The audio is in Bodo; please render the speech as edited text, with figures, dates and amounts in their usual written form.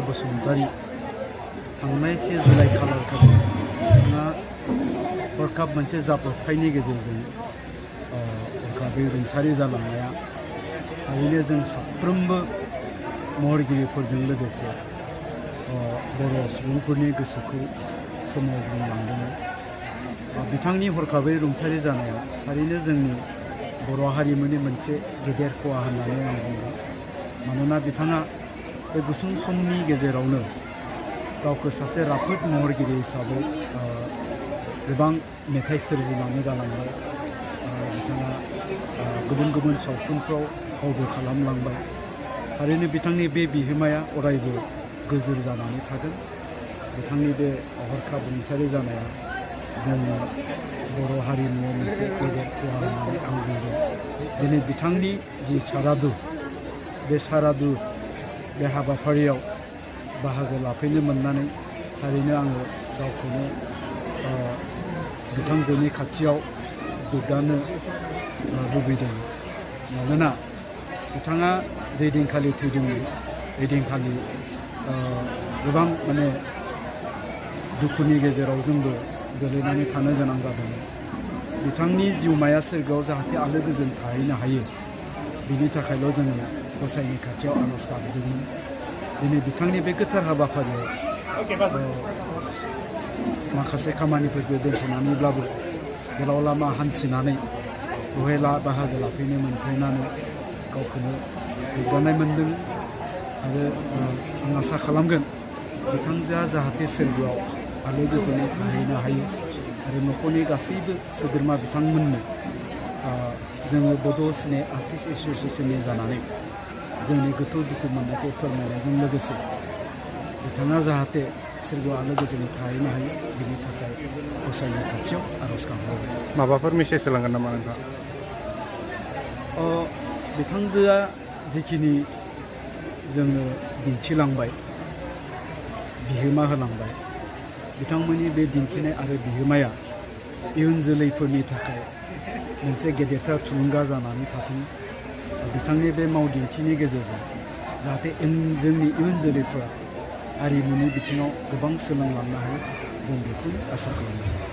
बसुमतारी थांनाय 1 जुलाइ खालारखालि बिथाङा हरखाब मोनसे जाब्रबथायनि गेजेरजों हरखाबै रुंसारि जालांनाया थारैनो जों साफ्रोमबो महरगिरिफोरजों लोगोसे बर' सुबुंफोरनि गोसोखौ सोमावग्रुंलांदोंमोन। बिथांनि हरखाबै रुंसारि जानाया थारैनो जोंनि बर' हारिमुनि मोनसे गेदेर खहा होननानै आं बुंगोन। मानोना बिथाङा बे गुसुं समनि गेजेरावनो गावखौ सासे राफोद महरगिरि हिसाबै गोबां मेथाइ सोरजिनानै गालांबाय। बिथाङा गुबुन गुबुन सावथुनफ्राव फावबो खालामलांबाय। थारैनो बिथांनि बे बिहोमाया अरायबो गोजोर जानानै थागोन। बिथांनि बे हरखाब रुंसारि जानाया जोंनि बर' हारिमुआव मोनसे गेदेर खहा होननानै आं बुंगोन। दिनै बिथांनि जि सारादु बे हाबाफारियाव बाहागो लाफैनो मोननानै थारैनो आङो गावखौनो बिथांजोनि खाथियाव गोग्गानो लुबैदों। मानोना बिथाङा जे दिनखालि थैदोंमोन बे दिनखालि गोबां दुखुनि गेजेराव जोंबो गोलैनानै थानो गोनां जादोंमोन। बिथांनि जिउमाया सोरगोआव जाहाथे आलो गोजोन थाहैनो हायो बिनि थाखायल' जोङो गसाइनि खाथियाव आर'ज गाबदोंमोन। दिनै बिथांनि बे गोथार हाबाफारियाव माखासे खामानिफोरखौ दोनथ'नानैब्लाबो गोलाव लामा हान्थिनानै बेवहाय बाहागो लाफैनो मोनफैनानै गावखौनो गोग्गानाय मोन्दों। आरो आं आसा खालामगोन बिथांजोआ जाहाथे सोरगोआव आलो गोजोनै थाहैनो हायो। आरो न'खरनि गासैबो सोद्रोमा बिथांमोननो जोङो बड' सिने आर्टिस्ट एस'सियेसननि जानानै जोंनि गोथौ दुखु मोननायखौ फोरमायनायजों लोगोसे बिथाङा जाहाथे सोरगोआव आलो गोजोनै थाहैनो हायो बिनि थाखाय गसाइनि खाथियाव आर'ज गाबबाय। माबाफोर मेसेज होलांगोन नामा नोंथाङा? बिथांजोआ जिखिनि जोंनो दिन्थिलांबाय, बिहोमा होलांबाय, बिथांमोननि बे दिन्थिनाय आरो बिहोमाया इयुन जोलैफोरनि थाखाय मोनसे गेदेरथार थुलुंगा जानानै थाथों। बिथांनि बे मावदिन्थिनि गेजेरजों जाहाथे जोंनि इयुन जोलैफोरा हारिमुनि बिथिङाव गोबां सोलोंलांनो हायो, जों बेखौनो आसा खालामो।